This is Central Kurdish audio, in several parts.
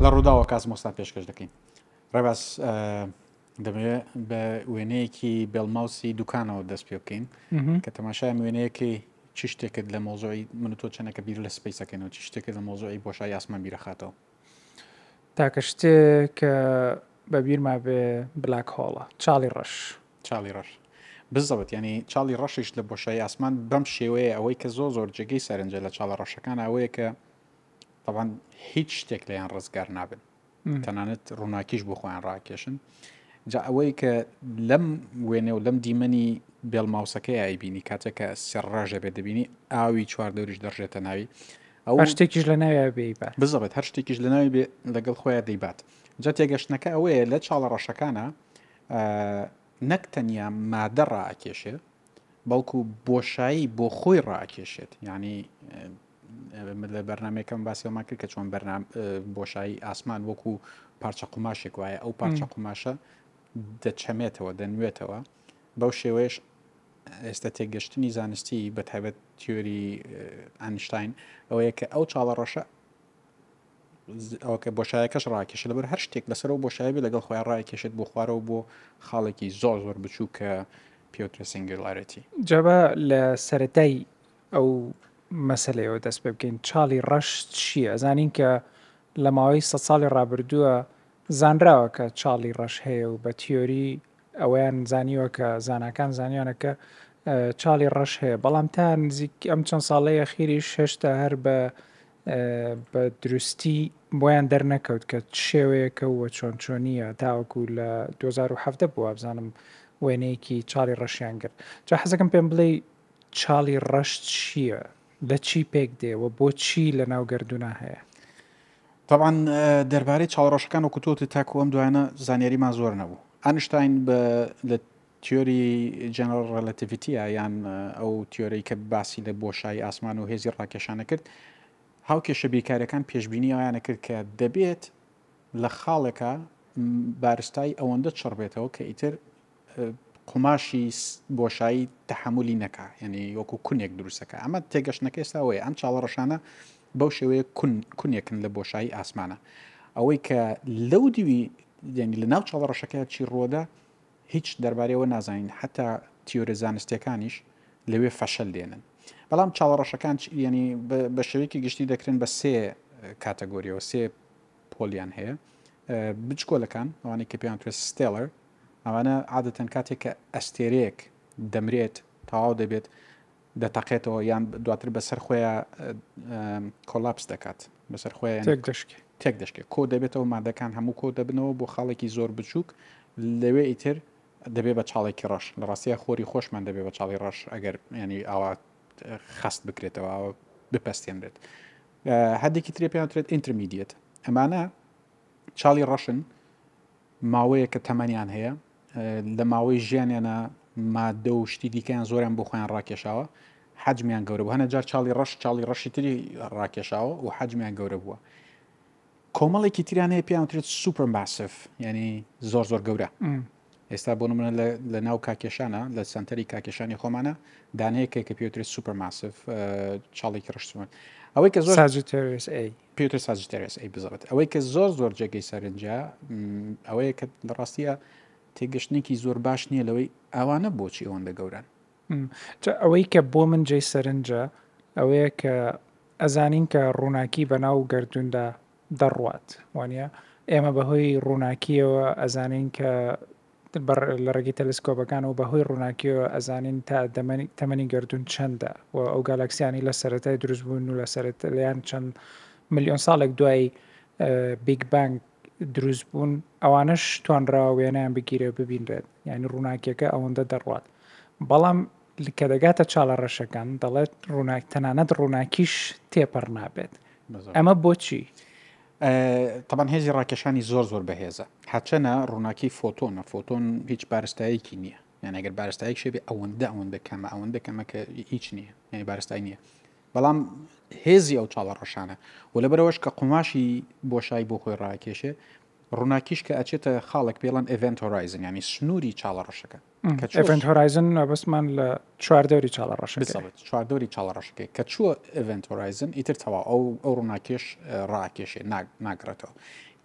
لە ڕووداوە کازمۆستان پێشکەش دەکەین. ڕێباز دەمەوێت بە وێنەیەکی بێڵماوسی دوکانەوە دەست پێ بکەین کە تەماشایم وێنەیەکەی چ شتێکت لە مۆزۆی من و تۆ چەنەکە بیر لە سپیسەکەنەوە چ شتێکت لە مۆزۆی بۆشای ئاسمان بیرەخاتەوە؟ تاکە شتێک کە بە بیرما بێ بلاک هۆڵە، چاڵی ڕەش. چاڵی ڕەش بزەبت یانی چاڵی ڕەشیش لە بۆشایی ئاسمان بەم شێوەیە ئەوەی کە زۆر زۆر جێگەی سەرنجە لە چاڵە ڕەشەکان ئەوەیە کە تەبعەن هیچ شتێک لێیان ڕزگار نابن تەنانەت ڕووناکیش بۆ خۆیان ڕاکێشن جا ئەوەی کە لەم وێنێ و لەم دیمەنی بێڵماوسەکەی ئایبینی کاتێک کە سێڕژە بێت دەبینی ئاوی چواردەوریش دەڕژێتە ناوی ئەو هەر شتێکیش لە ناویا بێ ئەیبات. بزەبت هەر شتێکیش لە ناوی بێ لەگەڵ خۆیان دەیبات جا تێگەشتنەکە ئەوەیە لە چاڵە ڕەشەکانە نەک تەنیا مادە ڕائەکێشێ بەڵکو بۆشایی بۆ خۆی ڕائەکێشێت یعنی لە بەرنمەکەم باسیەوەمان کرد کە چۆن بەرنام بۆشایی ئاسمان وەکو پارچە قوماشێک وایە ئەو پارچە قوماشە دەچەمێتەوە دەنوێتەوە بەو شێوەیەش ئێستا تێگەشتنی زانستی بە تایبەت تیۆری ئەنشتاین ئەوەیە کە ئەو چاڵە ڕەشە ئەوە کە بۆشایەکەش ڕاکێشە لەبەر هەر شتێک لەسەر و بۆشایی بێ لەگەڵ خۆیان ڕایکێشێت بۆ خوارەوە بۆ خاڵێکی زۆر زۆر بچوو کە پێوترێ singularity. جا با لە سەرەتای ئەو مەسەلەیەوە دەست پێ بکەین چاڵی ڕەش چییە؟ ئەزانین کە لە ماوەی سەد ساڵی ڕابردووە زانراوە کە چاڵی ڕەش هەیە و بە تیۆری ئەوەیان زانیوە کە زاناکان زانیوانە کە چاڵی ڕەش هەیە بەڵام تا نزیک ئەم چەند ساڵەی ئەخیریش هێشتا هەر بە بە دروستی بۆیان دەرنەکەوت کە چ شێوەیەکە و چۆن چۆنییە تاوەکو لە 2017 بوو وابزانم وێنەیەکی چاڵی ڕەشیان گرت جا حەزەکەم پێم بڵێی چاڵی ڕەش چییە لە چی پێک دێ و بۆچی لە ناو گەردوونا هەیە؟ تەبعەن دەربارەی چاڵە ڕەشەکان وەکو تۆ وتت تاکو ئەم دوایانە زانیاریمان زۆر نەبوو. ئەنشتاین بە لە تیۆری جەنەڕەڵ ڕێلەتیڤیتیە یان ئەو تیۆرەی کە باسی لە بۆشایی ئاسمان و هێزی ڕاکێشانە کرد هاوکێشە بیرکاریەکان پێشبینی ئەویانە کرد کە دەبێت لە خاڵێکا بارستایی ئەوەندە چڕ بێتەوە کە ئیتر قوماشی بۆشایی تەحەمولی نەکا یعنی وەکو کونێک دروستەکە ئەمە تێگەشتنەکە ئێستا ئەوەیە ئەم چاڵە ڕەشانە بەو شێوەیە کون کونێکن لە بۆشایی ئاسمانە ئەوەی کە لەو دیوی یعنی لە ناو چاڵە ڕەشەکە چی ڕووەدا هیچ دەربارەیەوە نازانین حتا تیۆرە زانستیەکانیش لەوێ فەشەل دێنن بەڵام چاڵە ڕەشەکان ینی بە شێوەیەکی گشتی دەکرێن بە سێ کاتەگۆریەوە سێ پۆلیان هەیە بچکۆلەکان ئەوانەی کە پێیان توێ stellar ئەوانە عادەتەن کاتێک کە ئەستێرەیەک دەمرێت تەواو دەبێت دەتەقێتەوە یان دواتر بەسەر خۆیان collapse دەکات بەسەر خۆیان تێک دەشکێ تێک دەشکێ کۆ دەبێتەوە مادەکان هەموو کۆ دەبنەوە بۆ خاڵێکی زۆر بچووک لەوێ ئیتر دەبێ بە چاڵێکی ڕەش لە ڕاستیە خۆری خۆشمان دەبێ بە چاڵی ڕەش ئەگەر ینی ئاوا خەست بکرێتەوە ئاوا بپەستێنرێت هەندێکی ترێ پێیان ترێت intermediate ئەمانە چاڵی ڕەشن ماوەیەکە تەمەنیان هەیە لە ماوەی ژیانیانە مادە و شتی دیکەیان زۆریان بۆ خۆیان ڕاکێشاوە حەجمیان گەورە بوو هەنە جار چاڵی ڕەش چاڵی ڕەشی تری ڕاکێشاوە و حەجمیان گەورە بووە کۆمەڵێکی تریان هەیە پێیان وترێت supermassive یعنی زۆر زۆر گەورە ئێستا بۆ نمونە لە ناو کاکێشانە لە سەنتەری کاکێشانی خۆمانە دانەیەکە کە پێوترێت supermassive چاڵێکی ڕەشتومە ئەوەی کە زۆر Sagittarius A پێوترێت Sagittarius A بزەبت ئەوەی کە زۆر زۆر جێگەی سەرنجە ئەوەیە کە لە ڕاستیە تێگەشتنێکی زۆر باش نییە لەوەی ئەوانە بۆچی ئەوەندە گەورەن. جا ئەوەی کە بۆ من جێی سەرنجە ئەوەیە کە ئەزانین کە ڕووناکی بەناو گەردووندا دەڕوات وانە ئێمە بەهۆی ڕووناکیەوە ئەزانین کە لە ڕێگەی تەلسکۆبەکانەوە بەهۆی ڕووناکیەوە ئەزانین تا تەمەنی گەردوون چەندە و ئەو گالاکسیانی لە سەرەتای دروست بوون و لە سەرەتایان چەند ملیۆن ساڵێک دوای Big Bang دروست بوون ئەوانەش توانراوە وێنەیان بگیرێ و ببینرێت یعنی ڕووناکیەکە ئەوەندە دەڕوات بەڵام کە دەگاتە چاڵە ڕەشەکان دەڵێت ڕووناک تەنانەت ڕووناکیش تێپەڕ نابێت ئەمە بۆچی؟ تەبعەن هێزی ڕاکێشانی زۆر زۆر بەهێزە هەرچەنە ڕووناکی فۆتۆنە فۆتۆن هیچ بارستایەکی نییە یان ئەگەر بارستایەک شێبێ ئەوەندە ئەوەندە کەمە ئەوەندە کەمە کە هیچ نییە یعنی بارستای نییە بەڵام هێزی ئەو چاڵە ڕەشانە و لەبەرەوەش کە قوماشی بۆشایی بۆ خۆی ڕاکێشێ. ڕووناکیش کە ئەچێتە خاڵێک پێڵەن event horizon یانی سنووری چاڵە ڕەشەکە. کە چووە event horizon مەبەستمان لە چواردەوری چاڵە ڕەشەکەیە. بالضبط چواردەوری چاڵە ڕەشەکەی کە چووە event horizon ئیتر تەواو ئەو ئەو ڕووناکیش ڕاکێشێ ناگڕێتەوە.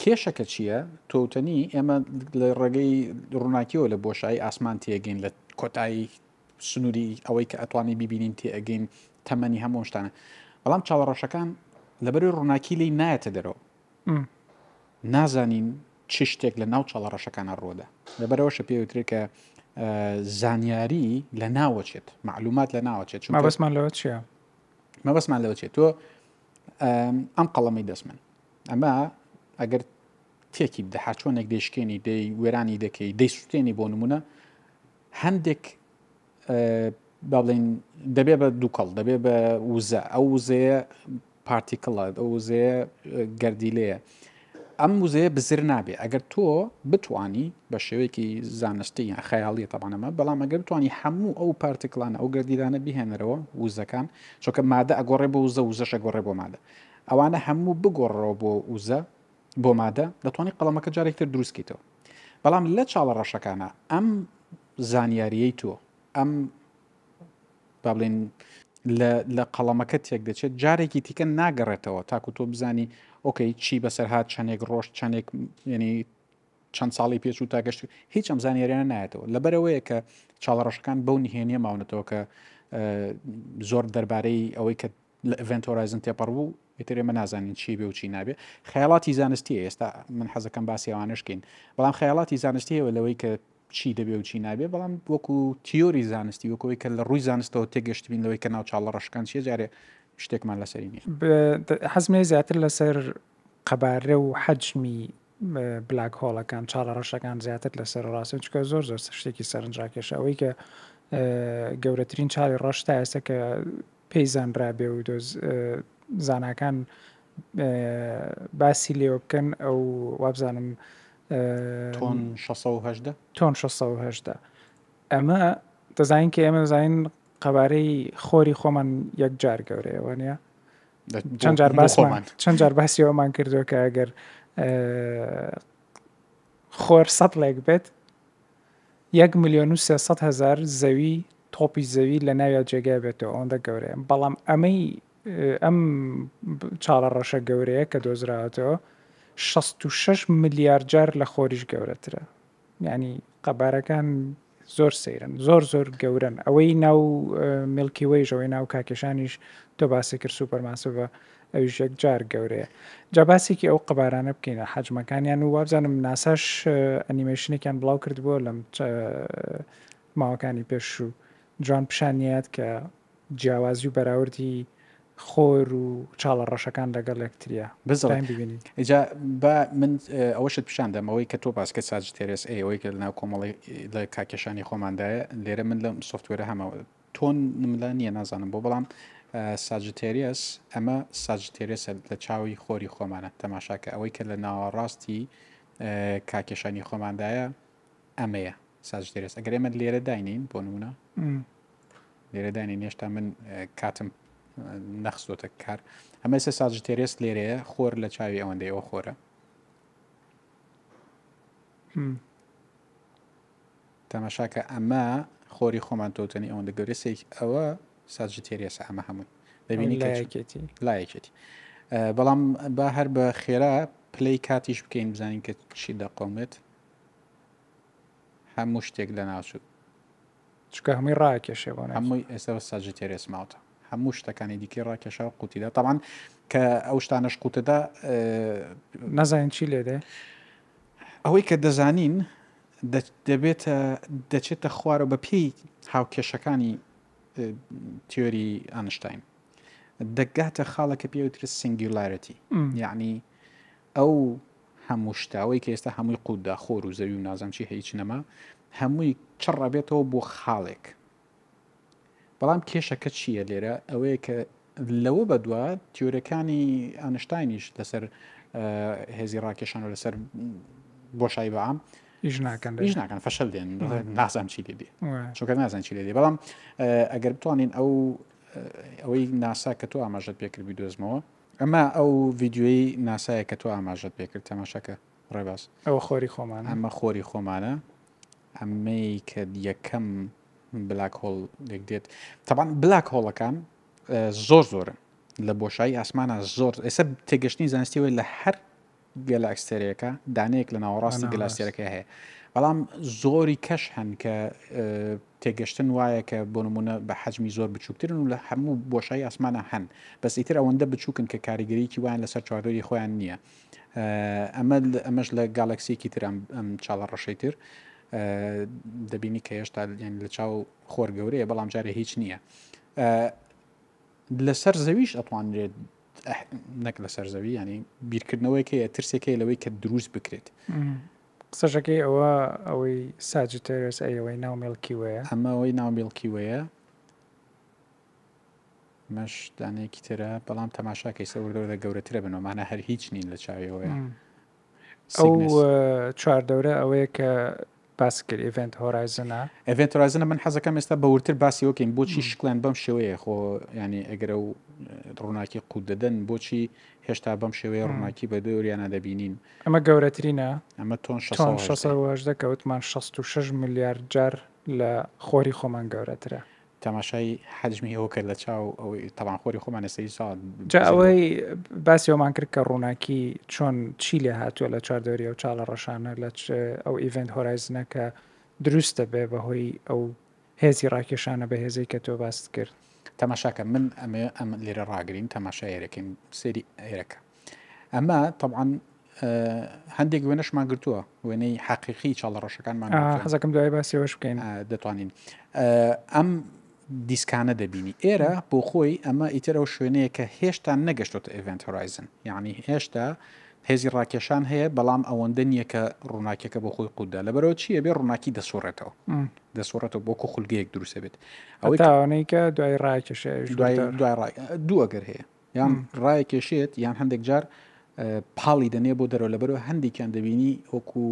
کێشەکە چییە؟ تۆوتەنی ئێمە لە ڕێگەی ڕووناکیەوە لە بۆشایی ئاسمان تێگەین لە کۆتایی سنووری ئەوەی کە ئەتوانی بیبینین تێئەگەین تەمەنی هەموو شتانە بەڵام چاڵە ڕەشەکان لەبەروی ڕووناکی لی نایەتە دەرەوە نازانین چ شتێک لە ناو چاڵە ڕەشەکانە ڕوودا لەبەرەوەشە پێوترێت کە زانیاری لە ناوەچێت معلومات لە ناوەچێت چون مەبەستمان لەوە چییە؟ مەبەستمان لەوە چێت تۆ ئەم قەڵەمەی دەست من ئەمە ئەگەر تێکی بدە هەرچۆنێک دەیشکێنی دەی وێرانی دەکەی دەی سووتێنی بۆ نمونە هەندێک با بڵێین دەبێ بە دووکەڵ دەبێ بە وزە ئەو وزەیە particle ە ئەو وزەیە گەردیلەیە ئەم وزەیە بزر نابێ ئەگەر تۆ بتانی بە شێوەیەکی زانستی یان خەیاڵیە تەبانەمە بەڵام ئەگەر بتانی هەموو ئەو particle انە ئەو گەردیلانە بهێنەرەوە وزەکان چۆکە مادە ئەگۆڕێ بۆ وزە وزەش ئەگۆڕێ بۆ مادە ئەوانە هەموو بگۆڕەوە بۆ وزە بۆ مادە دەتوانانی قەڵەمەکە جارێکتر دروستکەیتەوە بەڵام لە چاڵە ڕەشەکانە ئەم زانیاریەی تۆ ئەم با بڵێین لە لە قەڵەمەکە تێک دەچێت جارێکی تیکە ناگەڕێتەوە تاکو تۆ بزانی okay چی بەسەر هاات چەندێک ڕۆژ چەندێک ینی چەند ساڵی پێچوو تا گەشت هیچ ئەم زانیاریانە نایەتەوە لەبەرەوەیە کە چاڵە ڕەشەکان بەو نهێنیە ماونەتەوە کە زۆر دەربارەی ئەوەی کە لە event horizon تێپەڕ بوو ئیتر ئێمە نازانین چی بێ و چی نابێ خەیاڵاتی زانستیە ئێستا من حەزەکەم باسی ئەوانەش کەین بەڵام خەیاڵاتی زانستی هەیە لەوەی کە چی دەبێ و چی نابێ بەڵام وەکو تیۆری زانستی وەکەوەی کە لە ڕووی زانستەوە تێگەشتبین لەوەی کە ناو چاڵە ڕەشەکان چیە جارێ شتێکمان لەسەری نییە. حەزم لێیە زیاتر لەسەر قەبارە و حەجمی black hole ەکان چاڵە ڕەشەکان زیاتر لەسەر ڕاستن چونکە زۆر زۆر شتێکی سەرنجڕاکێشە ئەوەی کە گەورەترین چاڵی ڕەش تا ئێستا کە پێی زانرابێ و دۆز زاناکان باسی لێوە بکەن ئەو وابزانم تۆن 618 تۆن 618 ئەمە دەزانین کە ئێمە دەزانین قەبارەی خۆری خۆمان یەکجار گەورەیە وانە چەند جار باسمان چەند جار باسی ئەومان کردووە کە ئەگەر خۆر سەتڵێک بێت یەک ملیۆن و 300 هەزار زەوی تۆپی زەوی لە ناویا جێگای بێتەوە ئەوەندە گەورەیە بەڵام ئەمەی ئەم چاڵە ڕەشە گەورەیە کە دۆزراوەتەوە 66 ملیار جار لە خۆریش گەورەترە یانی قەبارەکان زۆر سەیرن زۆر زۆر گەورەن ئەوەی ناو Milky Way ش ئەوەی ناو کاکێشانیش تۆ باسی کرد supermassive ە ئەویش یەکجار گەورەیە جا باسێکی ئەو قەبارانە بکەینە حەجمەکانیان و وابزانم ناساش ئەنیمەیشنێکیان بڵاو کردبووە لەم ماوەکانی پێشوو جوان پیشانیات کە جیاوازی و بەراوردی خۆر و چاڵە ڕەشەکان لەگەڵ یەکتریا بزڵ ببینین. ئیجا با من ئەوەشت پیشان دەم ئەوەی کە تۆ باس کرد Sagittarius A ئەوەی کە لەناو کۆمەڵی لە کاکێشانی خۆماندایە لێرە من لەم software ە هەمە تۆن نملا نییە نازانم بۆ بەڵام Sagittarius ئەمە Sagittarius ە لە چاوی خۆری خۆمانە تەماشاکە ئەوەی کە لە ناوەڕاستی کاکێشانی خۆماندایە ئەمەیە Sagittarius ئەگەر ئێمە لێرە داینین بۆ نمونە لێرە دانین هێشتا من کاتم نەخستۆتە کار ئەمە ئێستا Sagittarius لێرەیە خۆر لە چاوی ئەوەندەی ئەوە خۆرە تەماشاکە ئەمە خۆری خۆمان تۆتەنی ئەوەندە گەورە سێک ئەوە Sagittarius ە ئەمە هەمووی دەبینی لایەکێتی لایەکێتی بەڵام با هەر بە خێرا پلەی کاتیش بکەین بزانین کە چی دەقۆمێت هەموو شتێک لەناوچوو چونکە هەمووی ڕاکێشێ بۆ هەمووی ئێستا بە Sagittarius ماوتە هەموو شتەکانی دیکەی ڕاکێشا و قوتیدا تاوان کە ئەو شتانەش قوتەدا نازانین چی لێ دێ ئەوەی کە دەزانین دەبێتە دەچێتە خوارەوە بە پێی هاوکێشەکانی تیۆری ئانشتین دەگاتە خاڵە کە پێوترێت singularity یعنی ئەو هەموو شتە ئەوەی کە ئێستا هەمووی قوت دا خۆر و زەوی و نازانم چی هیچ نەما هەمووی چڕ ئەبێتەوە بۆ خاڵێک بەڵام کێشەکە چییە لێرە ئەوەیە کە لەوە بەدوا تیۆرەکانی ئانشتاینیش لەسەر هێزی ڕاکێشان و لەسەر بۆشایی بەعام ئیش ناکەن ئیش ناکەن فەشەل دێن نازانم چی لێ دێ چونکە نازان چی لێ دێ بەڵام ئەگەر بتوانین ئەو ئەوەی ناسا کە تۆ ئاماژەت پێکرد بیدۆزمەوە ئەمە ئەو ڤیدیۆیەی ناسایە کە تۆ ئاماژەت پێکرد تەماشاکە. ڕێباز. ئەوە خۆری خۆمانە. ئەمە خۆری خۆمانە. ئەمەی کە یەکەم black hole لێک دێت. تەبعەن black hole ەکان زۆر زۆرن لە بۆشایی ئاسمانە زۆر ئێستا تێگەشتنی زانستیەوەی لە هەر گەلاکستێرەیەکە دانەیەک لە ناوەڕاستی گەلاستێرەکە هەیە بەڵام زۆری کەش هەن کە تێگەشتن وایە کە بۆ نمونە بە حەجمی زۆر بچووکترن و لە هەموو بۆشایی ئاسمانە هەن بەس ئیتر ئەوەندە بچووکن کە کاریگەریی وایان لەسەر چواردەوری خۆیان نییە ئەمە ئەمەش لە گالاکسیەکی تر ئەم چاڵە ڕەشەی تر دەبینی کە هێشتا یان لە چاو خۆر گەورەیە بەڵام جارێ هیچ نییە لەسەر زەویش ئەتوانرێت نەک لەسەر زەوی ینی بیرکردنەوەیەک هەیە ترسێک هەیە لەوەی کە دروست بکرێت. قسەشەکەی ئەوە ئەوەی Sagittarius A ئەوەی ناو Milky Way ە. ئەمە ئەوەی ناو Milky Way ە مەش دانەیەکی ترە بەڵام تەماشاکەی سە وردەوردە گەورەترە بن ئەمانە هەر هیچ نین لە چاویەوەیە. ئەو چواردەورە ئەوەیە کە باست کرد Event Horizon ە. Event Horizon ە من حەزەکەم ئێستا بە وردتر باسی وەکەین بۆچی شکڵیان بەم شێوەیە خۆ ینی ئەگەر ئەو ڕووناکی قوت دەدەن بۆچی هێشتا بەم شێوەیە ڕووناکی بە دەوریانە دەبینین ئەمە گەورەترینە ئەمە تۆن 618 کە وتمان 66 ملیارد جار لە خۆری خۆمان گەورەترە. تەماشای حەجمی ئەوە کرد لە چاو ئەوەی تەبان خۆری خۆمان ئێستا هیچ ساڵ جا ئەوەی باسی ئەومان کرد کە ڕووناکی چۆن چی لێ هاتووە لە چواردەوری ئەو چاڵە ڕەشانە لە ئەو Event Horizon ە کە دروست دەبێ بەهۆی ئەو هێزی ڕاکێشانە بەهێزەی کە تۆ باست کرد. تەماشاکە من ئەمێ ئەم لێرە ڕاگرین تەماشای ئێرەکەین سەیری ئێرەکە ئەمە تەبعەن هەندێک وێنەشمان گرتووە وێنەی حەقیقی چاڵە ڕەشەکانمان حەزەکەم دوای باسی ئەوەش بکەین دەتوانین ئەم دیسکانە دەبینی ئێرە بۆ خۆی ئەمە ئیتر ئەو شوێنەیە کە هێشتا نەگەشتۆتە Event Horizon یعنی هێشتا هێزی ڕاکێشان هەیە بەڵام ئەوەندە نییە کە ڕووناکیەکە بۆ خۆی قوتدا لەبەرەوە چییە بێ ڕووناکی دەسوڕێتەوە دەسوڕێتەوە بۆ کو خولگەیەک دروستە بێت ئەوەی تاوانەی کە دوای ڕاکێشێ دوای دوای دوو ئەگەر هەیە یان ڕایەکێشێت یان هەندێک جار پاڵی دەنێ بۆ دەرەوە لەبەرەوە هەندێکیان دەبینی وەکو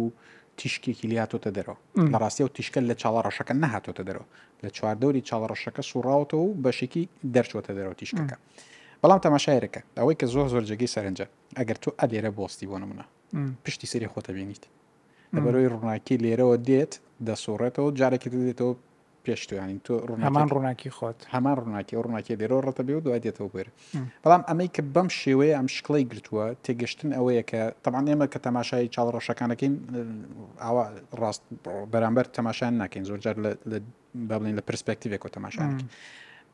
تیشکێکی لاتۆتە دەرەوە لە ڕاستی و تیشکە لە چاڵە ڕەشەکە نەهاتۆتە دەرەوە لە چواردەوری چاڵە ڕەشەکە سوڕاوەتەوە و بەشێکی دەرچۆتە دەرەوە تیشکەکە بەڵام تەماشایەکە ئەوەی کە زۆر زۆر جێگەی سەرنجە ئەگەر تۆ ئەلێرە بۆستی بۆ نمونە پشتی سەری خۆتە بینیت لەبەرەوەی ڕووناکی لێرەوە دێت دەسوڕێتەوە جارێکی دێتەوە پێش تۆ یانی تۆ ڕووناکی هەمان ڕووناکی خۆت هەمان ڕووناکی ئەو ڕووناکی لێرەوە ڕەتە بێ و دوای دێتەوە بێر بەڵام ئەمەی کە بەم شێوەیە ئەم شکڵی گرتووە تێگەشتن ئەوەیە کە تەبعەن ئێمە کە تەماشای چاڵ ڕەشەکانەکەین ئاوا ڕاست بەرامبەر تەماشان ناکەین زۆر جار لە با بڵێین لە پرسپێکتیڤێکەوە تەماشاکەین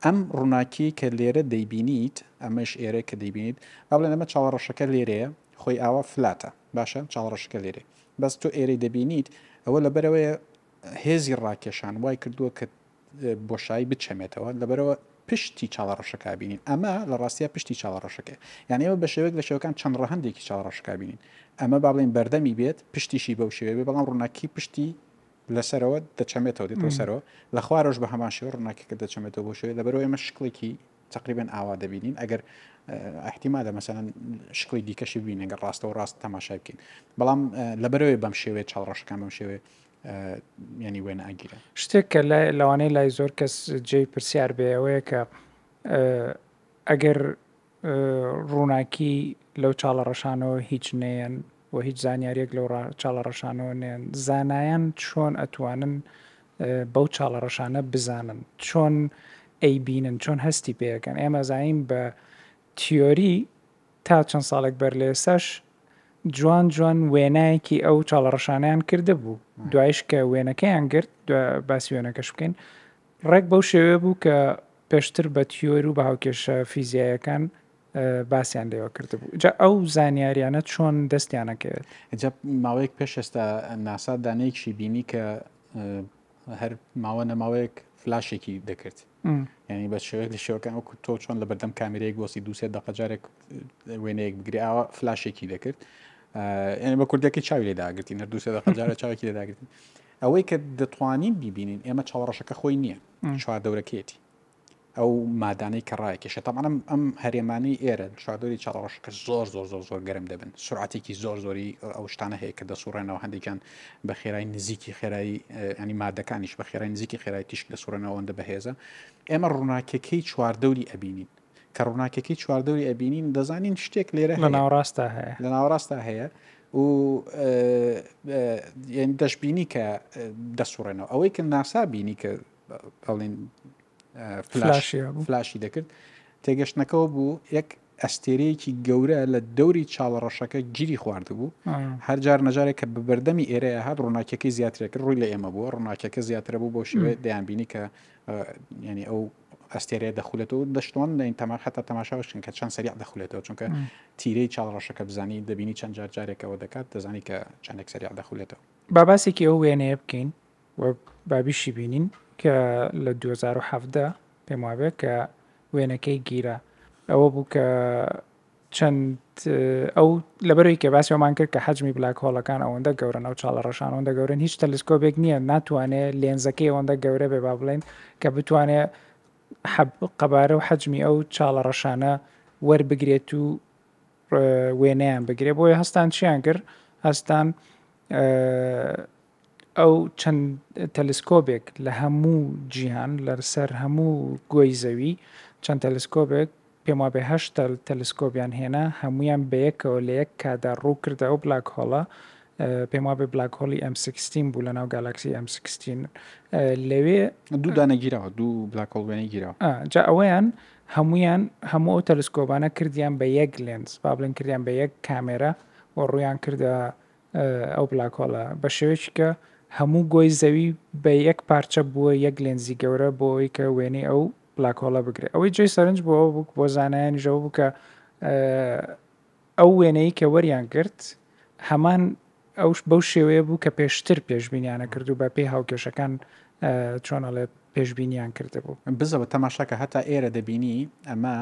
ئەم ڕووناکی کە لێرە دەیبینیت ئەمەش ئێرە کە دەیبینیت با بڵێن ئەمە چاڵە ڕەشەکە لێرەیە خۆی ئاوا flat ە باشە چاڵ ڕەشەکە لێرێ بەس تۆ ئێرەی دەبینیت ئەوە لەبەرەوەیە هێزی ڕاکێشان وای کردووە کە بۆشایی بچەمێتەوە، لەبەرئەوە پشتی چاڵە ڕەشەکە بینین. ئەمە لە ڕاستیا پشتی چاڵە ڕەشەکەیە. یان ئێمە بە شێوەیەک لە شێوەکان چەند ڕەهەندێکی چاڵە ڕەشەکە بینین. ئەمە با بڵێین بەردەمی بێت، پشتیشی بەو شێوەیە بێت، بەڵام ڕووناکی پشتی لەسەرەوە دەچەمێتەوە، دێتەوە سەرەوە. لە خوارەوەش بە هەمان شێوە ڕووناکیەکە دەچەمێتەوە بەو شێوەیە. لەبەرئەوە ئێمە شکڵێکی تەقریبەن ئاوا دەبینین. ئەگەر ئیحتیمالە مەسەلەن شکڵی دیکەشی ببینین ئەگەر ڕاستەوە ڕاست تەماشای بکەین. بەڵام لەبەرئەوەی بەم شێوەیە چاڵ ڕەشەکان بەم شێوەیە یانی وێنە ئەگیرێن. شتێک کە لای لەوانەیە لای زۆر کەس جێی پرسیار بێ ئەوەیە کە ئەگەر ڕووناکی لەو چاڵە ڕەشانەوە هیچ نەیەن و هیچ زانیاریەک لەو چاڵە ڕەشانەوە نێن زانایان چۆن ئەتوانن بەو چاڵە ڕەشانە بزانن چۆن ئەیبینن چۆن هەستی پێەکەن ئێمە زانین بە تیۆری تا چەند ساڵێک بەر لە ئێستاش جوان جوان وێنایەکی ئەو چاڵە ڕەشانەیان کردبوو دوایش کە وێنەکەیان گرت باسی وێنەکەش بکەین ڕێک بەو شێوەیە بوو کە پێشتر بە تیۆر و بە هاوکێشە فیزیایەکان باسیان لێوە کردبوو جا ئەو زانیاریانە چۆن دەستیانەکەوێت جا ماوەیەک پێش ئێستا ناسا دانەیەکشی بینی کە هەر ماوە نەماوەیەک فلاشێکی دەکرد ینی بە شێوەیەک لە شێوەکان وەکو تۆ چۆن لە بەردەم کامیرەیەک بۆسی دووسێ دقە جارێک وێنەیەک بگری ئاوا فلاشێکی دەکرد یعنی بە کوردەکەی چاوی لێ داگرتین هەر دووسێ دقە جارە چاوێکی لێ داگرتین ئەوەی کە دەتوانین بیبینین ئێمە چاوەڕەشەکە خۆی نییە چواردەورەکەیەتی ئەو مادانەی کە ڕایکێشێت تەبعەن ئەم ئەم هەرێمانەی ئێرە چواردەوری چاڵەڕەشەکە زۆر زۆر زۆر زۆر گەرم دەبن سرعەتێکی زۆر زۆری ئەو شتانە هەیە کە دەسوڕێنەوە هەندێکیان بە خێرای نزیکی خێرایی ینی مادەکانیش بە خێرای نزیکی خێرای تیشک دەسوڕێنەوە ئەوەندە بەهێزە ئێمە ڕووناکیەکەی چواردەوری ئەبینین. کە ڕووناکیەکەی چواردەوری ئەبینین دەزانین شتێک لێرە لە ناوەڕاستا هەیە لە ناوەڕاستا هەیە و دەشبینی کە دەسوڕێنەوە ئەوەی کە ناسا بینی کە ئەڵێن فلاشی دەکرد تێگەشتنەکەەوە بوو یەک ئەستێرەیەکی گەورە لە دەوری چاڵە ڕەشەکە گیری خواردبوو هەر جار نەجارێک کە بە بەردەمی ئێرەیە هات ڕووناکیەکەی زیاترە کرد ڕووی لە ئێمە بووە ڕووناکیەکە زیاترە بوو بۆ شێوەیە دەیانبینی کە ینی ئەو ئەستێرەیە دەخولێتەوە دەشتوان دەین تەما حتا تەماشا بشکن کە چەند سەریع دەخولێتەوە چونکە تیرەی چاڵ ڕەشەکە بزانی دەبینی چەند جار جارێکەوە دەکات دەزانی کە چەندێک سەریع دەخولێتەوە. با باسێکی ئەو وێنەیە بکەین و با بیشی بینین کە لە 2017 پێم وابێ کە وێنەکەی گیرا ئەوە بوو کە چەند ئەو لەبەرەوەی کە باسی ئەومان کرد کە حەجمی black hole ەکان ئەوەندە گەورەن ئەو چاڵە ڕەشان ئەوەندە گەورەن هیچ تەلسکۆبێک نییە ناتوانێت لێنزەکەی ئەوەندە گەورە بێ با بڵێن کە بتوانێت قەبارە و حەجمی ئەو چاڵە ڕەشانە وەربگرێت و وێنەیان بگرێ بۆیە هەستان چیان کرد هەستان ئەو چەند تەلسکۆبێک لە هەموو جیهان لەسەر هەموو گۆی زەوی چەند تەلسکۆبێک پێم وابێ هەشت تەلسکۆبیان هێنا هەموویان بەیەکەوە لە یەک کادا ڕوو کردە ئەو black hole ە پێم وابێ black hole ی M sixteen بوو لە ناو گالاکسی M sixteen لەوێ دوو دانە گیراوە دوو black hole وێنەی گیراوە جا ئەوەیان هەمویان هەموو ئەو تەلسکۆبانە کردیان بە یەک لێنز با بڵێن کردیان بە یەک کامێرا و ڕوویان کردە ئەو black hole ە بە شێوەیەکی کە هەموو گۆی زەوی بە یەک پارچە بووە یەک لێنزی گەورە بۆ ئەوەی کە وێنەی ئەو black hole ە بگرێ ئەوەی جێی سەرنج بوو ئەوە بوو بۆ زانایانیش ئەوە بوو کە ئەو وێنەی کە وەریان گرت هەمان ئەو بەو شێوەیە بوو کە پێشتر پێشبینیانە کرد و بە پێی هاوکێشەکان چۆن ئەڵێ پێشبینیان کردبوو. بزەوە تەماشاکە هەتا ئێرە دەبینی ئەمە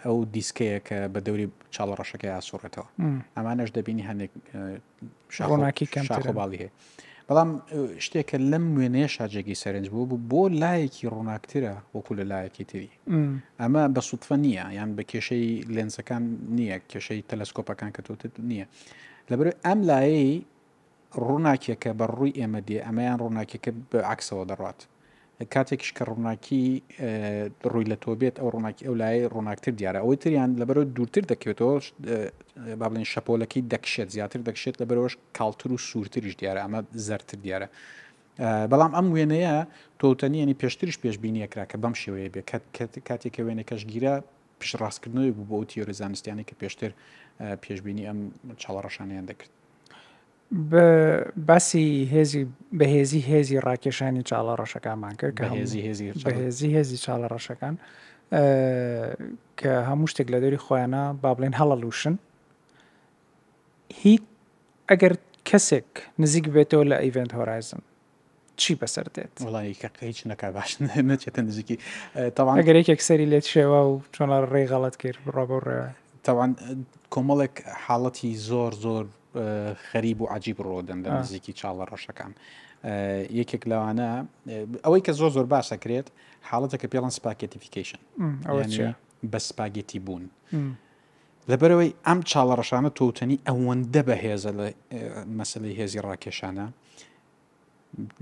ئەو دیسکەیە کە بە دەوری چاڵە ڕەشەکەی ئاسوڕێتەوە ئەمانەش دەبینی هەندێک ڕووناکی کەمتر باڵی هەیە بەڵام شتێکە لەم وێنەیە جێگەی سەرنج بوو بوو بۆ لایەکی ڕووناکترە وەکو لە لایەکی تری ئەمە بە سوتفە نییە یان بە کێشەی لێنزەکان نییە کێشەی تەلەسکۆپەکان کە تۆتت نییە لەبەر ئەم لایەی ڕووناکیەکە بە ڕووی ئێمە دێ ئەمەیان ڕووناکیەکە بە عەکسەوە دەڕوات کاتێکیش کە ڕووناکی ڕووی لە تۆ بێت ئەو ڕووناکی ئەو لای ڕووناکتر دیارە ئەوەی تریان لەبەرەوە دوورتر دەکەوێتەوە با بڵێن شەپۆلەکەی دەکشێت زیاتر دەکشێت لەبەرەوەش کاڵتر و سوورتریش دیارە ئەمە زەرتر دیارە بەڵام ئەم وێنەیە تۆتەنیەنی پێشتریش پێشبینیەکرا کە بەم شێوەیە بێ کاتێک کە وێنەکەش گیرا پشتڕاستکردنەوەی بوو بۆ ئەو تیۆرە زانستیانەی کە پێشتر پێشبینی ئەم چاڵە ڕەشانەیان دەکرد. باسی هێزی بەهێزی هێزی ڕاکێشانی چاڵە ڕەشەکانمان کرد کە هێزی هێزی بەهێزی هێزی چاڵە ڕەشەکان کە هەموو شتێک لە دەوری خۆیانە با بڵێن هەڵەلوشن هیچ ئەگەر کەسێک نزیک بێتەوە لە Event Horizon چی بەسەر دێت؟ وەڵی کە هیچ نەکا باش نەچێتە نزیکی تاوان ئەگەر یەکێک سەری لێت شێوا و چۆن ڕێی غەڵەت کرد بڕۆ بەو ڕێوە. تاوان کۆمەڵێک حاڵەتی زۆر زۆر غەریب و عجیب ڕۆدەن لە نزیکی چاڵە ڕەشەکان یەکێک لەوانە ئەوەی کە زۆر زۆر باسە کرێت حاڵەتەکە پێڵەن spaghettification بە سپاگێتی بوون لەبەرئەوەی ئەم چاڵە ڕەشانە تۆوتەنی ئەوەندە بەهێزە لە مەسەلەی هێزی ڕاکێشانە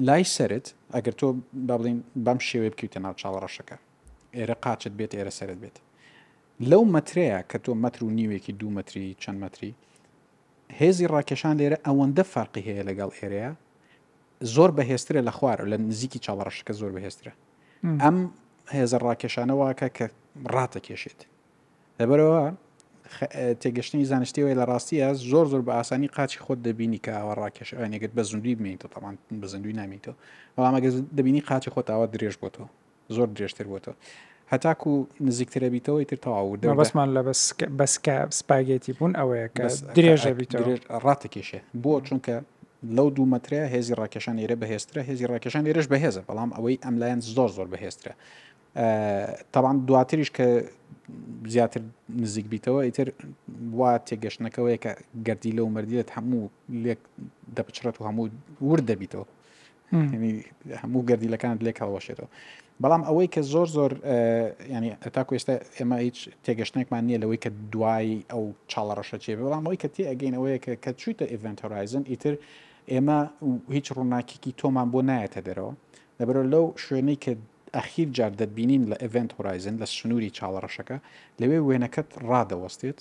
لای سەرت ئەگەر تۆ با بڵین بەم شێوەیە بکەویتە ناو چاڵە ڕەشەکە ئێرە قاچت بێت ئێرە سەرت بێت لەو مەترەیە کە تۆ مەتر و نیوێکی دوو مەتری چەند مەتری هێزی ڕاکێشان لێرە ئەوەندە فەرقی هەیە لەگەڵ ئێرەیە زۆر بەهێزترە لە خوارەوە لە نزیکی چاڵە ڕەشەکە زۆر بەهێزترە ئەم هێزە ڕاکێشانە واکە کە ڕاتەکێشێت لەبەرئەوە تێگەشتنی زانستی ئەوەیە لە ڕاستیە زۆر زۆر بە ئاسانی قاچی خۆت دەبینی کە ئاوا ڕاکێش ئەوێن ئەگەر بە زیندووی بمێنیتەوە تەبعەن بە زیندووی نامێنیتەوە بەڵام ئەگەر دەبینی قاچی خۆت ئاوا درێژ بۆتەوە زۆر درێژتر بۆتەوە هەتاکو نزیکترە بیتەوە ئیتر تەواو وردە وردە مەبەستمان لە بە سکە بە سکە سپاگێتی بوون ئەوەیە کە بەس درێژە بیتەوە درێژ ڕاتەکێشێ بۆ چونکە لەو دوو مەترەیە هێزی ڕاکێشان ئێرە بەهێزترە هێزی ڕاکێشان لێرەش بەهێزە بەڵام ئەوەی ئەم لایەن زۆر زۆر بەهێزترە تەبعەن دواتریش کە زیاتر نزیک بیتەوە ئیتر وا تێگەشتنەکەوەیە کە گەردیلە و مەردیلەت هەموو لێک دەپچڕێت و هەموو ورد دەبیتەوە هەموو گەردیلەکانت لێک هەڵوەشێتەوە بەڵام ئەوەی کە زۆر زۆر ینی تاکو ئێستا ئێمە هیچ تێگەشتنێکمان نییە لەوەی کە دوای ئەو چاڵە ڕەشە چێ بەڵام ئەوەی کە تێ ئەگەین ئەوەیە کە کە چوویتە Event Horizon ئیتر ئێمە هیچ ڕووناکیکی تۆمان بۆ نایەتە دەرەوە لەبەرەوە لەو شوێنەی کە. ئەخیر جار دەتبینین لە Event Horizon لە سنووری چاڵە ڕەشەکە لەوێ وێنەکەت ڕادەوەستێت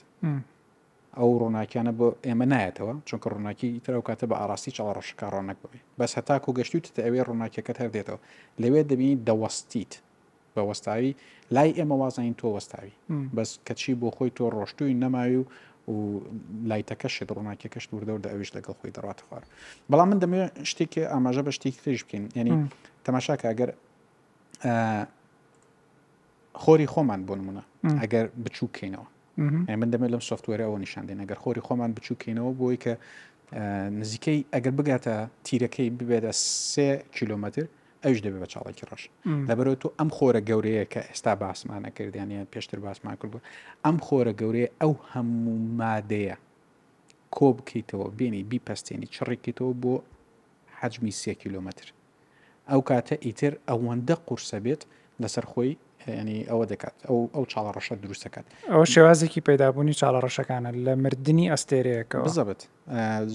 ئەو ڕووناکیانە بۆ ئێمە نایەتەوە چونکە ڕووناکی ئیتر ئەو کاتە بە ئاڕاستی چاڵە ڕەشەکە ڕۆنەک ببێ بەس هەتاکو گەشتوویتەتە ئەوێ ڕووناکیەکەت هەر دێتەوە لەوێ دەبینی دەوەستیت بە وەستاوی لای ئێمە وازانین تۆ وەستاوی بەس کەچی بۆ خۆی تۆ ڕۆشتووی نەماوی و و لایتەکەشت ڕووناکیەکەشت وردە وردە ئەویش لەگەڵ خۆی دەڕاتە خوار بەڵام من دەمەوێت شتێکی ئاماژە بە شتێکی تریش بکەین یعنی تەماشاکە ئەگەر خۆری خۆمان بۆ نمونە ئەگەر بچووکەینەوە من دەمێت لەم software ە ئەوە نیشان دێن ئەگەر خۆری خۆمان بچووکەینەوە بۆی کە نزیکەی ئەگەر بگاتە تیرەکەی ببێتە سێ کیلۆمەتر ئەویش دەبێت بە چاڵێکی ڕەش لەبەرەوە تۆ ئەم خۆرە گەورەیە کە ئێستا باسمانە کردیان یان پێشتر باسمان کردو ئەم خۆرە گەورەیە ئەو هەموو مادەیە کۆ بکەیتەوە بێنی بیپەستێنی چڕیکەیتەوە بۆ حەجمی سێ کیلۆمەتر ئەو کاتە ئیتر ئەوەندە قورسە بێت لەسەر خۆی ینی ئەوە دەکات ئەو ئەو چاڵە ڕەشە دروست دەکات. ئەوە شێوازێکی پەیدابوونی چاڵە ڕەشەکانە لە مردنی ئەستێرەیەکەوە. بزەبت.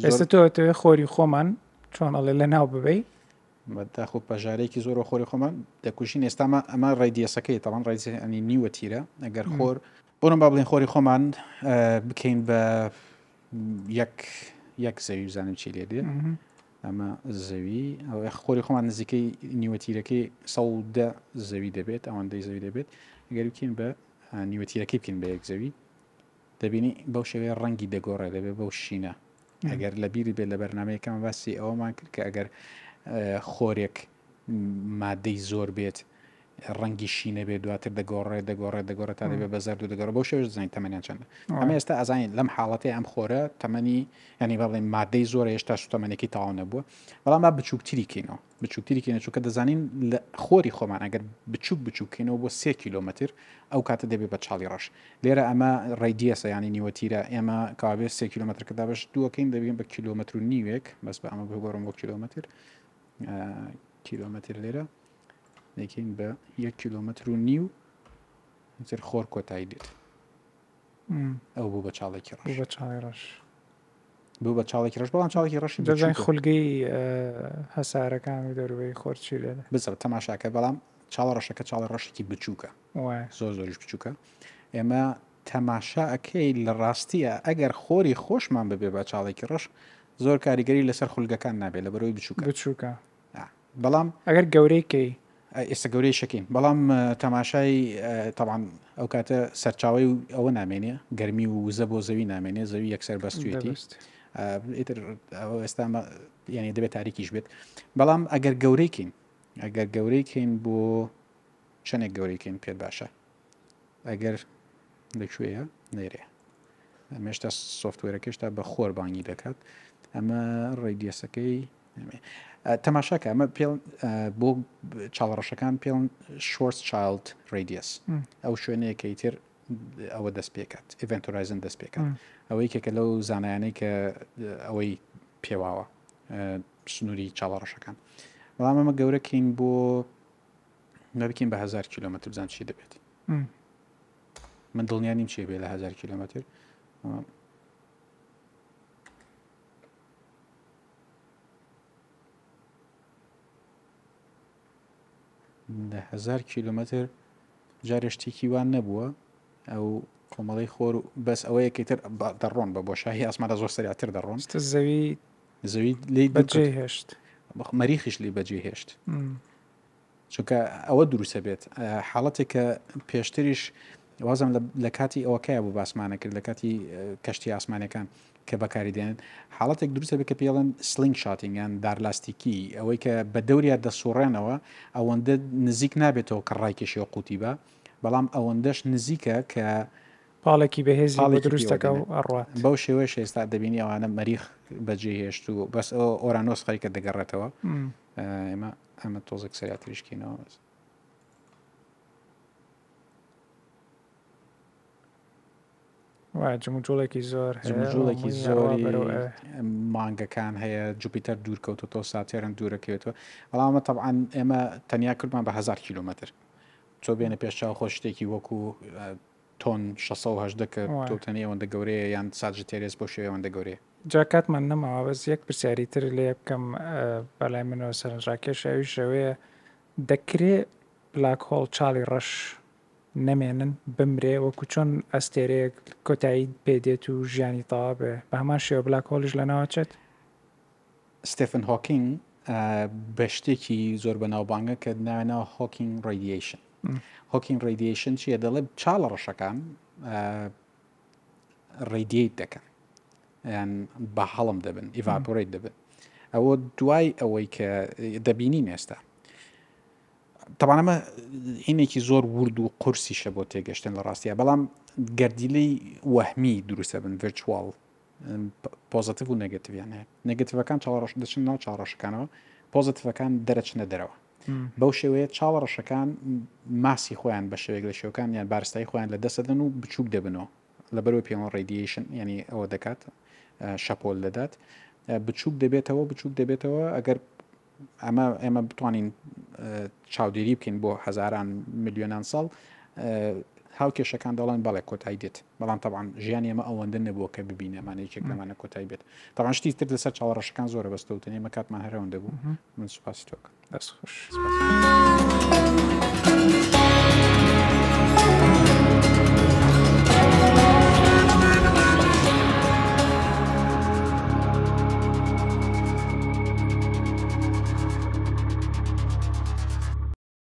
ئێستا تۆ ئەتەوێ خۆری خۆمان چۆن ئەڵێ لەناو ببەی؟ داخۆ پەژارەیەکی زۆرە خۆری خۆمان دەکوژین ئێستا ئەمە radius ەکەی تەوان radius ینی نیوە تیرە ئەگەر خۆر بۆنم با بڵێن خۆری خۆمان بکەین بە یەک یەک زەوی بزانم چی لێ دێ ئەمە زەوی ئەوە خۆری خۆمان نزیکەی نیوەتیرەکەی 110 زەوی دەبێت ئەوەندەی زەوی دەبێت گەر بکەین بە نیوەتیرەکەی بکەین بە یەک زەوی دەبینی بەو شێوەیە ڕەنگی دەگۆڕێ دەبێت بەو شینە ئەگەر لە بیری بێت لە بەرنمەیەکەمە باسی ئەوەمان کرد کە ئەگەر خۆرێک مادەی زۆر بێت ڕەنگی شینە بێت دواتر دەگۆڕێت دەگۆڕێت دەگۆڕێت تا دەبێت بە زەرد و دەگۆڕێت بەو شێوەیەش دەزانین تەمەنیان چەندە ئەمە ئێستا ئەزانین لەم حاڵەتەی ئەم خۆرە تەمەنی یعنی با بڵێین مادەی زۆرە هێشتا سوتەمەنیەکەی تەواو نەبووە بەڵام با بچووکتری کەینەوە بچووکتری کەینەوە چونکە دەزانین لە خۆری خۆمان ئەگەر بچووک بچووک کەینەوە بۆ سێ کیلۆمەتر ئەو کاتە دەبێت بە چاڵی ڕەش لێرە ئەمە radius ە یعنی نیوەتیرە ئێمە کەوابێ سێ کیلۆمەترەکە دابەش دووەکەین دەبین بە کیلۆمەتر و نیوێک بەس بە ئەمە بگۆڕم بۆ کیلۆمەتر کیلۆمەتر لێرە دەکەین بە یەک کیلۆمەتر و نیو تر خۆر کۆتایی دێت ئەو بوو بە چاڵێکی ڕەش بە چاڵی ڕەش بوو بە چاڵێکی ڕەش بەڵام چاڵێکی ڕەشی دەزانین خولگەی هەسارەکان و دەروەی خۆر چی لێ بزە تەماشاکە بەڵام چاڵە ڕەشەکە چاڵە ڕەشێکی بچووکە زۆر زۆریش بچووکە ئێمە تەماشا ئەکەی لە ڕاستیە ئەگەر خۆری خۆشمان ببێ بە چاڵێکی ڕەش زۆر کاریگەری لەسەر خولگەکان نابێت لەبەرەوەی بچووکە بچووکە بەڵام ئەگەر گەورەی کەی. ئێستا گەورەی شەکەین بەڵام تەماشای تەبعەن ئەو کاتە سەرچاوەی ئەوە نامێنێ گەرمی و وزە بۆ زەوی نامێنێ زەوی یەکسەر بەستوێتی ئیتر ئێستا یعنی دەبێت تاریکیش بێت بەڵام ئەگەر گەورەی کەین ئەگەر گەورەی کەین بۆ چەندێک گەورەی کەین پێت باشە ئەگەر لەکوێیە نێرێ ئەمێشتا software ەکەشتا بە خۆر بانگی دەکات ئەمە radius ەکەی تەماشاکە ئەمە پێ بۆ چاڵە ڕەشەکان پێڵن Schwarzschild radius ئەو شوێنەیە کە ئیتر ئەوە دەست پێکات event horizon دەست پێکات ئەوە یەکێکە لەو زانایانەی کە ئەوەی پێواوە سنووری چاڵە ڕەشەکان بەڵام ئەمە گەورەکەین بۆ نەبکەین بە هزار کیلۆمەتر بزان چی دەبێت من دڵنیا نیم چی بێ لە هزار کیلۆمەتر لە هزار کیلومتر جارێ شتێکی وان نەبووە ئەو کۆمەڵی خۆر و بەس ئەوەیە کە تر دەڕۆن بە بۆشایی ئاسماندا زۆر سەریعتر دەڕۆن زەوی زەوی لی بەجێ هێشت مەریخیش لی بەجێ هێشت چونکە ئەوە دروستە بێت حاڵەتێک کە پێشتریش وازم لە کاتی ئەوەکەیە بوو باسمانە کرد لە کاتی کەشتی ئاسمانەکان کە بەکاری دێنن حاڵەتێک دروستە بێت کە پێڵێن slingshotting یان دارلاستیکی ئەوەی کە بە دەوریا دەسوڕێنەوە ئەوەندە نزیک نابێتەوە کە ڕایکێشیەوە قوتی بە بەڵام ئەوەندەش نزیکە کە پاڵێکی بەهێزی بۆ دروست دەکا و ئەڕوات. بەو شێوەیەش ئێستا دەبینی ئەوانە مەریخ بەجێ هێشت و بەس ئەو ئۆرانۆس خەریکە دەگەڕێتەوە ئێمە ئەمە تۆزێک سەریعتریش کەینەوە وا جموجوڵێکی زۆر هەیە جموجوڵێکی زۆری مانگەکان هەیە جوپیتەر دوور کەوتۆتەوە ساتێرن دوورەکەوێتەوە بەڵام ئەمە تەبعەن ئێمە تەنیا کردمان بە هزار کیلۆمەتر تۆ بێنە پێش چاو خۆ شتێکی وەکو تۆن 618 کە تۆ تەنی ئەوەندە گەورەیە یان ساجتێرێس بۆ شێوەی ئەوەندە گەورەیە. جا کاتمان نەماوە بەس یەک پرسیاری تر لێ بکەم بەلای منەوە سەرنجڕاکێشە ئەویش ئەوەیە دەکرێ. بلاک هۆڵ چاڵی ڕەش نەمێنن بمرێ وەکو چۆن ئەستێرەیەک کۆتایی پێ دێت و ژیانی تەواو بێ بە هەمان شێوە بلاک هۆڵیش لەناوەچێت؟ ستێفن هۆکینگ بە شتێکی زۆر بەناوبانگە کە ناوی ناوە هۆکینگ ڕادیەیشن. هۆکینگ ڕادیەیشن چییە؟ دەڵێ چاڵە ڕەشەکان ڕادیەیت دەکەن یان بە هەڵم دەبن ئیڤاپۆرەیت دەبن ئەوە دوای ئەوەی کە دەبینین ئێستا تەبعەن ئەمە هینێکی زۆر ورد و قورسیشە بۆ تێگەشتن لە ڕاستیا بەڵام گەردیلەی وەهمی دروستە بن ڤرچوال پۆزتیڤ و نێگەتیڤیان هەیە نێگەتیڤەکان چاڵەڕەش دەچن ناو چاڵەڕەشەکانەوە پۆزتیڤەکان دەرەچنە دەرەوە بەو شێوەیە چاڵە ڕەشەکان ماسی خۆیان بە شێوەیەک لە شێوەکان یان بارستایی خۆیان لە دەست دەدەن و بچووک دەبنەوە لەبەرەوەی پێوەن ڕادیەیشن ینی ئەوە دەکات شەپۆل دەدات بچووک دەبێتەوە بچووک دەبێتەوە ئەگەر ئەمە ئێمە بتوانین چاودێری بکەین بۆ هەزاران ملیۆنان ساڵ هاوکێشەکان دەڵێن بەڵێ کۆتایی دێت بەڵام تەبعەن ژیانی ئێمە ئەوەندە نەبووە کە ببینێ ئەمانە یەکێک لەمانە کۆتایی بێت تەبعەن شتی تر لەسەر چاڵە ڕەشەکان زۆرە بەس تۆ وتنی ئێمە کاتمان هەر ئەوەندە بوو من سوپاسی تۆ ئەکەم. دەست خۆش. سوپاس.